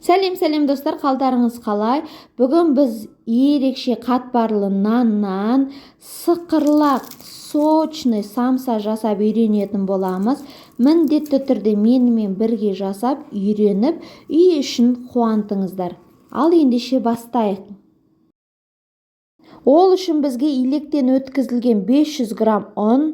Сәлем, сәлем, достар, қалдарыңыз қалай? Бүгін біз ерекше қатпарлы наннан сықырлақ, сочный самса жасап үйренетін боламыз. Міндетті түрде менімен бірге жасап, үйреніп, үй ішін қуантыңыздар. Ал ендеше бастайық. Ол үшін бізге илектен өткізілген 500 грамм ұн,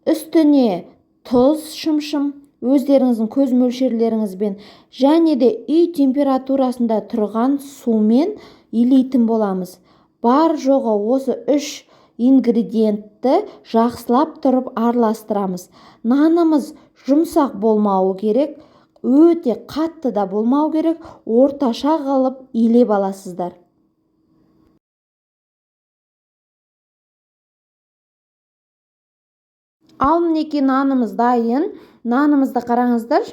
үстіне тұз шымшым, өздеріңіздің көз мөлшерлеріңізбен және де үй температурасында тұрған сумен илейтін боламыз. Бар жоғы осы 3 ингредиентті жақсылап тұрып араластырамыз. Нанымыз жұмсақ болмауы керек, өте қатты да болмау керек, орташа қылып илеп аласыздар. Ал мінекей нанымыз дайын. Нанымызды қараңыздар,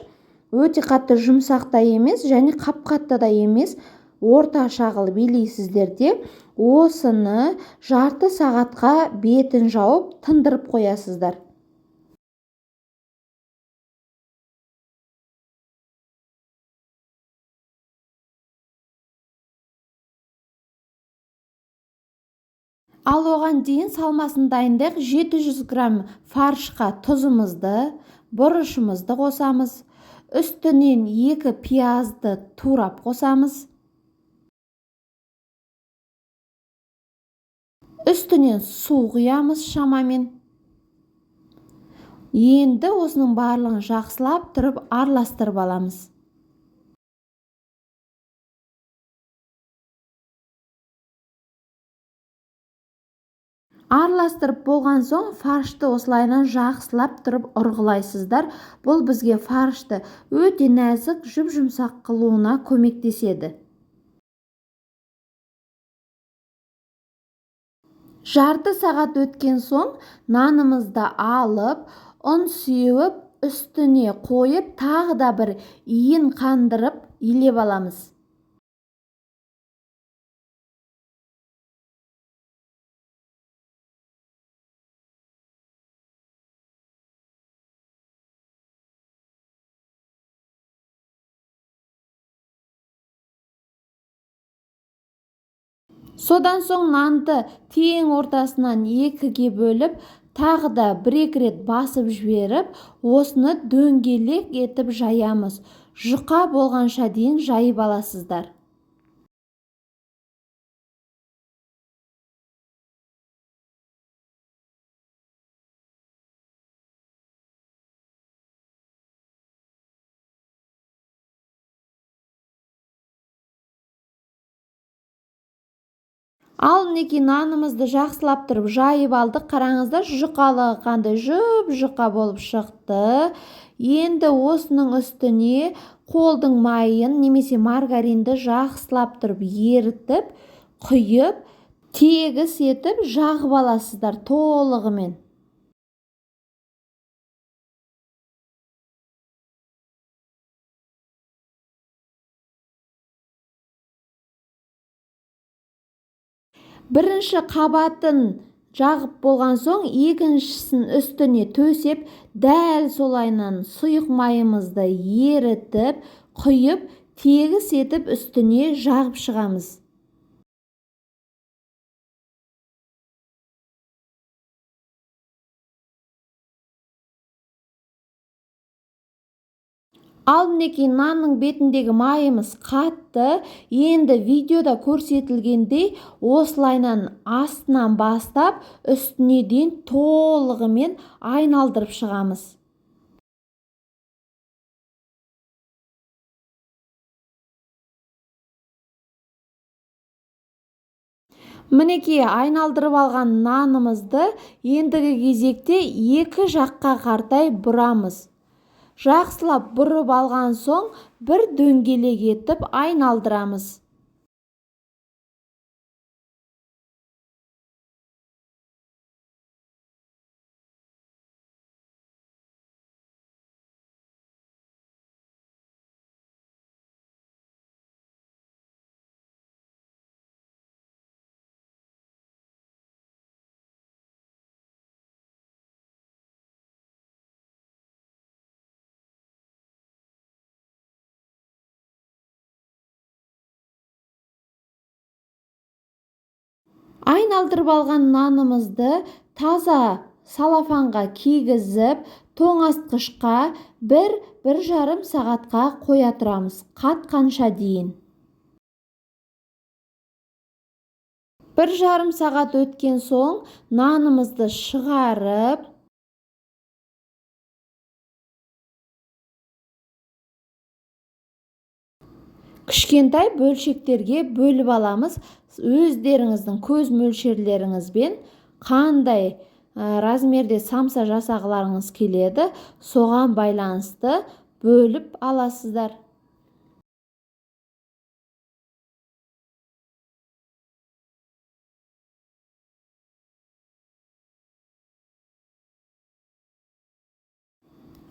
өте қатты жұмсақ та емес және қап-қатты да емес, орташа қылып илейсіздер де, осыны жарты сағатқа бетін жауып тындырып қоясыздар. Ал оған дейін салмасын дайындайық. 700 грамм фаршқа тұзымызды, бұрышымызды қосамыз. Үстінен 2 пиязды турап қосамыз. Үстінен су құямыз шамамен. Енді осының барлығын жақсылап тұрып араластырып аламыз. Араластырып болған соң фаршты осылайынан жақсылап тұрып ұрғылайсыздар. Бұл бізге фаршты өте нәзік, жұп-жұмсақ қылуына көмектеседі. Жарты сағат өткен соң нанымызды алып, ұн сеуіп, үстіне қойып, тағы да бір иін қандырып илеп аламыз. Содан соң нанды тең ортасынан екіге бөліп, тағы да бір-екі рет басып жіберіп, осыны дөңгелек етіп жаямыз. Жұқа болғанша дейін жайып аласыздар. Ал мінекей нанымызды жақсылап тұрып жайып алдық. Қараңыздар, жұқалығы қандай жұп-жұқа болып шықты. Енді осының үстіне қолдың майын немесе маргаринді жақсылап тұрып ерітіп, құйып, тегіс етіп жағып аласыздар толығымен. Бірінші қабатын жағып болған соң, екіншісін үстіне төсеп, дәл солайынан сұйық майымызды ерітіп, құйып, тегіс етіп үстіне жағып шығамыз. Ал мінекей нанның бетіндегі майымыз қатты. Енді видеода көрсетілгендей осылайынан астынан бастап үстіне дейін толығымен айналдырып шығамыз. Мінекей айналдырып алған нанымызды ендігі кезекте екі жаққа қаратай бұрамыз. Жақсылап бұрып алған соң бір дөңгелек етіп айналдырамыз. Айналдырып алған нанымызды таза салафанға кигізіп, тоңазытқышқа 1-1,5 сағатқа қоя тұрамыз, қатқанша дейін. 1,5 сағат өткен соң нанымызды шығарып, кішкентай бөлшектерге бөліп аламыз. Өздеріңіздің көз мөлшерлеріңізбен қандай размерде самса жасағыларыңыз келеді, соған байланысты бөліп аласыздар.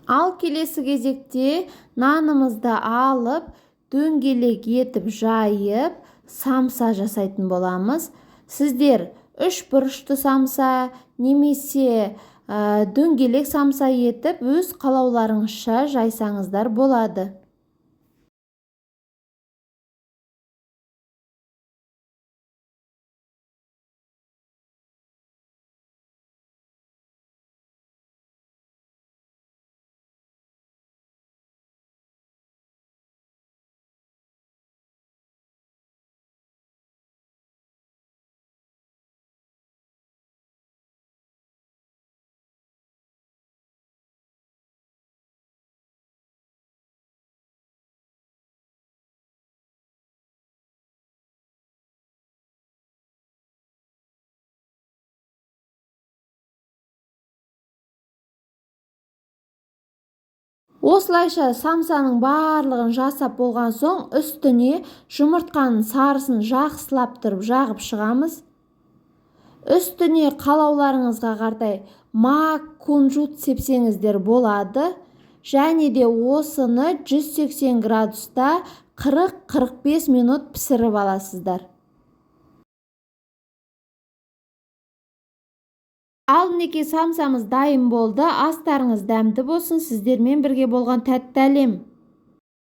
Ал келесі кезекте нанымызды алып, дөңгелек етіп жайып, самса жасайтын боламыз. Сіздер үш бұрышты самса немесе дөңгелек самса етіп, өз қалауларыңызша жайсаңыздар болады. Осылайша самсаның барлығын жасап болған соң, үстіне жұмыртқаның сарысын жақсылап тұрып жағып шығамыз. Үстіне қалауларыңызға қарай мак, кунжут сепсеңіздер болады. Және де осыны 180 градуста 40-45 минут пісіріп аласыздар. Ал мінекей самсамыз дайын болды. Астарыңыз дәмді болсын. Сіздермен бірге болған тәтті әлем.